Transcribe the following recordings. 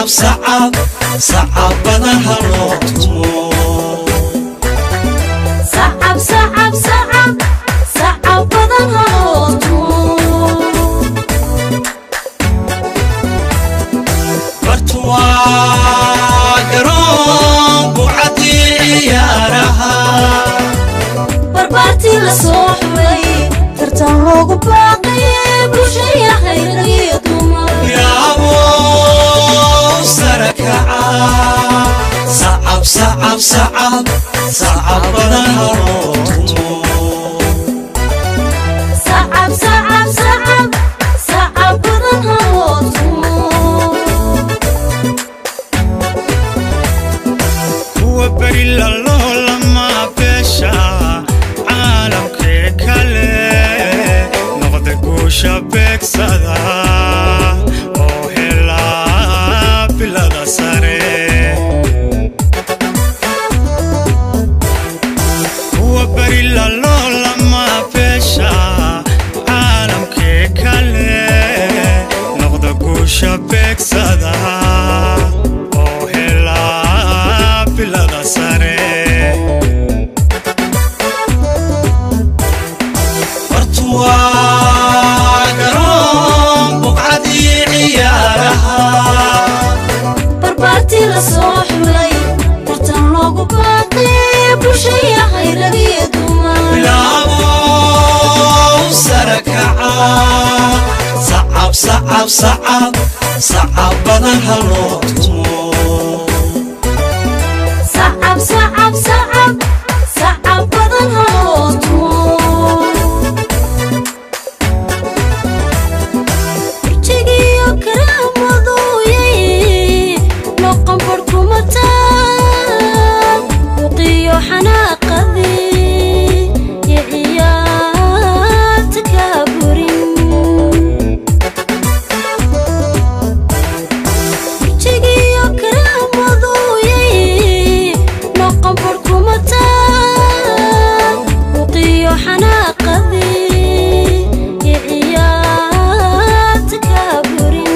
Sacab, sacab, sacab badan ha loo tumo. Sacab, sacab, sacab, sacab badan ha loo tumo. Bartuwaa garoon bucadii ciyaaraha. Barbaartii la soo xulay, tartan loogu baaqay, bulshaya khayr iyo dumar. Bilaabow sare kaca, sacab, sacab, sacab, sacab badan ha loo tumo. Sacab, sacab, sacab, sacab badan ha loo tumo. Kuwa berila loolama beesha caalamkee kale noqda, guusha beegsada oo helaa bilada sare. Kuwa berila loolama beesha caalamkee kale noqda, guusha beegsada oo helaa bilada sare. Bartuwaa garoon buqcadii ciyaaraha. Barbaartii la soo xulay, tartan loogu baaqay, bulshaya khayr iyo dumar. Bilaabow sare kaca, sacab, sacab, sacab, sacab badan ha loo tumo. Sacab, sacab, sacab, sacab badan ha loo tumo. Burjigiyo karaamadooyay noqon barhkuma taan, buqiyo xanaaqadii iyo ciyaarta kaa burin. Burjigiyo karaamadooyay noqon barhkuma taan, buqiyo xanaaqadii iyo ciyaarta kaa burin.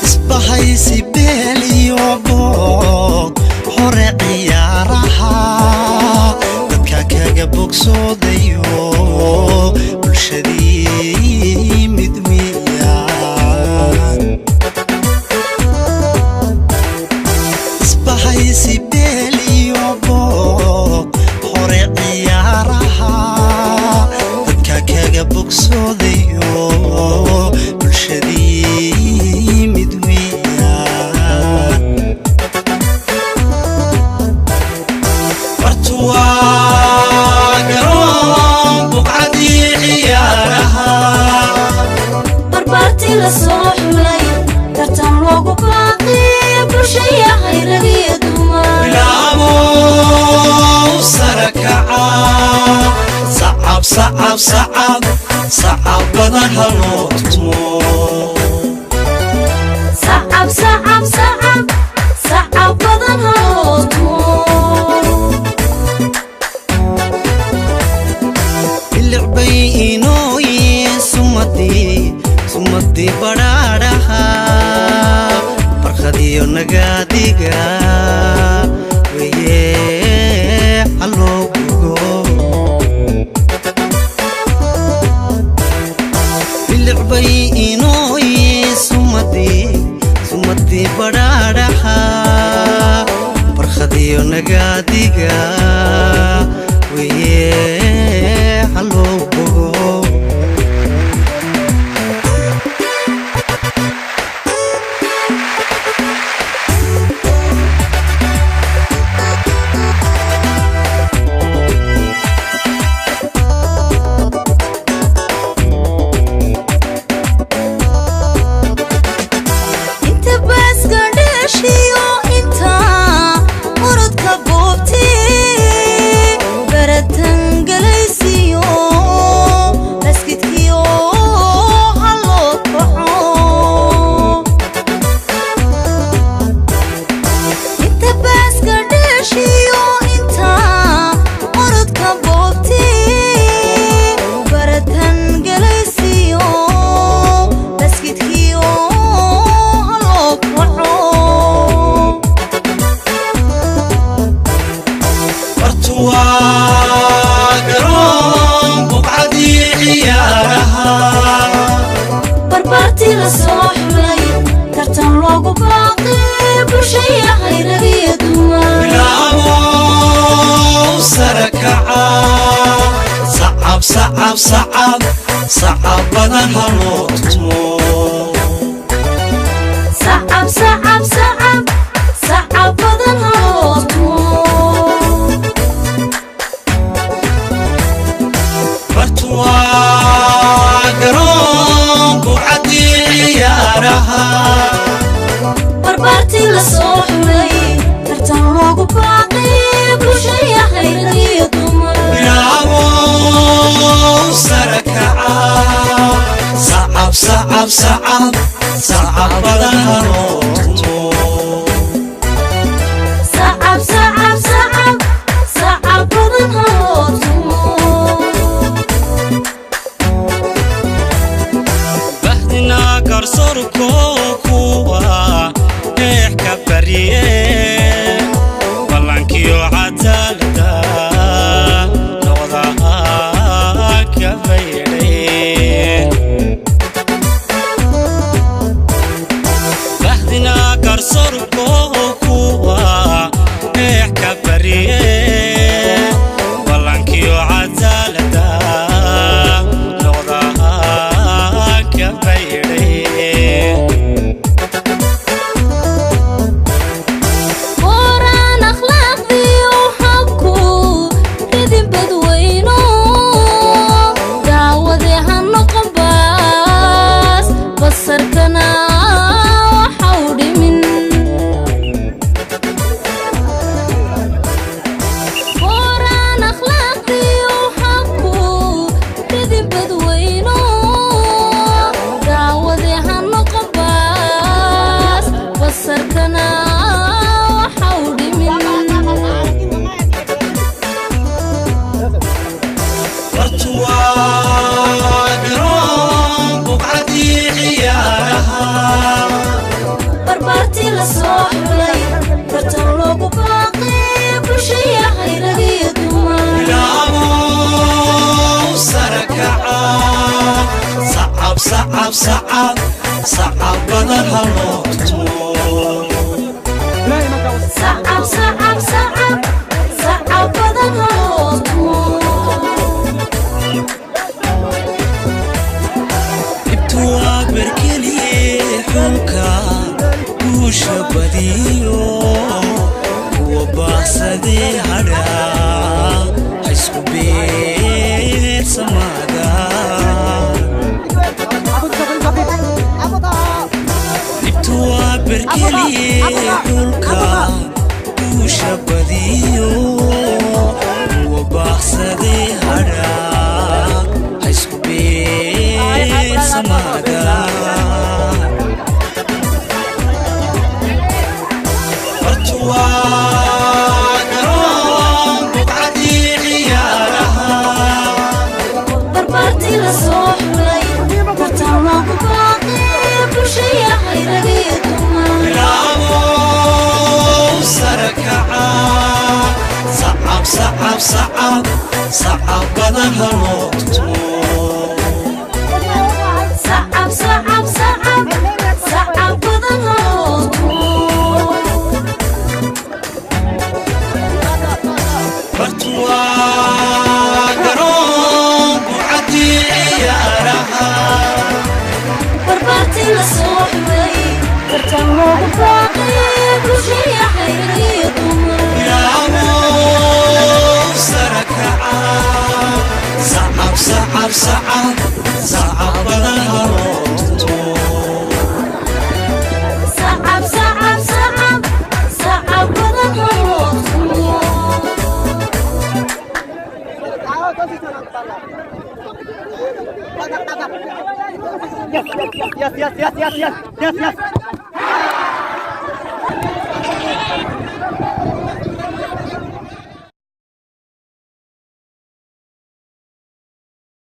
Isbahaysi beel iyo boog hore ciyaaraha, dadka kaga bogsoodayo, bulshadii mid weeyaan. Isbahaysi beel iyo boog hore ciyaaraha, dadka kaga bogsoodayo, bulshadii mid weeyaan. Bartuwaa garoon buqcadii ciyaaraha. Barbaartii la soo xulay, tartan loogu baaqay, bulshaya khayr iyo dumar. Bilaabow sare kaca, sacab, sacab, sacab, sacab badan ha loo tumo. Sacab, sacab, sacab, sacab badan ha loo tumo. Bilicbay inooyin sumadii, sumadii badhaadhaha, barkhadiyo nagaadiga weye haloo bogo. Bilicbay inooyin sumadii, sumadii badhaadhaha, barkhadiyo nagaadiga weye haloo bogo. Inta baaska dheeshiyo, inta orodka boobtee, baratan galaysiyo. Sacab, sacab, sacab badan haloo tumo. Sacab, sacab, sacab, sacab badan haloo tumo. Bahdina garsoorko kuwa eex ka barye, ballankiyo cadaalada noqda ka baydhay. Bahdina garsoorko kuwa eex ka barye, ballankiyo cadaalada noqda ka baydhay. Qoraan akhlaaqdii u habku ridin badweyno, daawade ha noqon baas, basarkana waxau dhimin. Qoraan akhlaaqdii u habku ridin badweyno, daawade ha noqon baas, basarkana waxau dhimin. Bartu waa garoon, buqcadii ciyaaraha. Barbaartii la soo xulay, tartan loogu baaqay, bulshaya hayragii dumar. Bilaabow sare kaca, sacab, sacab, sacab, sacab badan haloo tumo. Sacab, sacab, sacab, sacab badan haloo tumo. Dhibtu waa berkeliye xulka guusha badiyo, kuwa baaqsadee hadha ha isku beersamaada. Dhibtu waa berkeliye xulka guusha badiyo, kuwa baaqsadee hadha ha isku beersamaada. Bartu waa garoon, buqcadii ciyaaraha. Barbaartii la soo xulay, tartan loogu baaqay, bulshaya hayragii dumar. Bilaabow sare kaca, sacab, sacab, sacab, sacab badan haloo tumo. Sacab, sacab, sacab, sacab badan haloo tumo. Bartu waa garoon, buqcadii ciyaaraha. Barbaartii la soo xulay, tartan loogu baaqay, bulshaya hayragii dumar. Bilaabow sare kaca, sacab, sacab, sacab, sacab badan haloo tumo. Sacab, sacab, sacab, sacab badan haloo tumo. Yes, yes, yes, yes, yes, yes, yes, yes.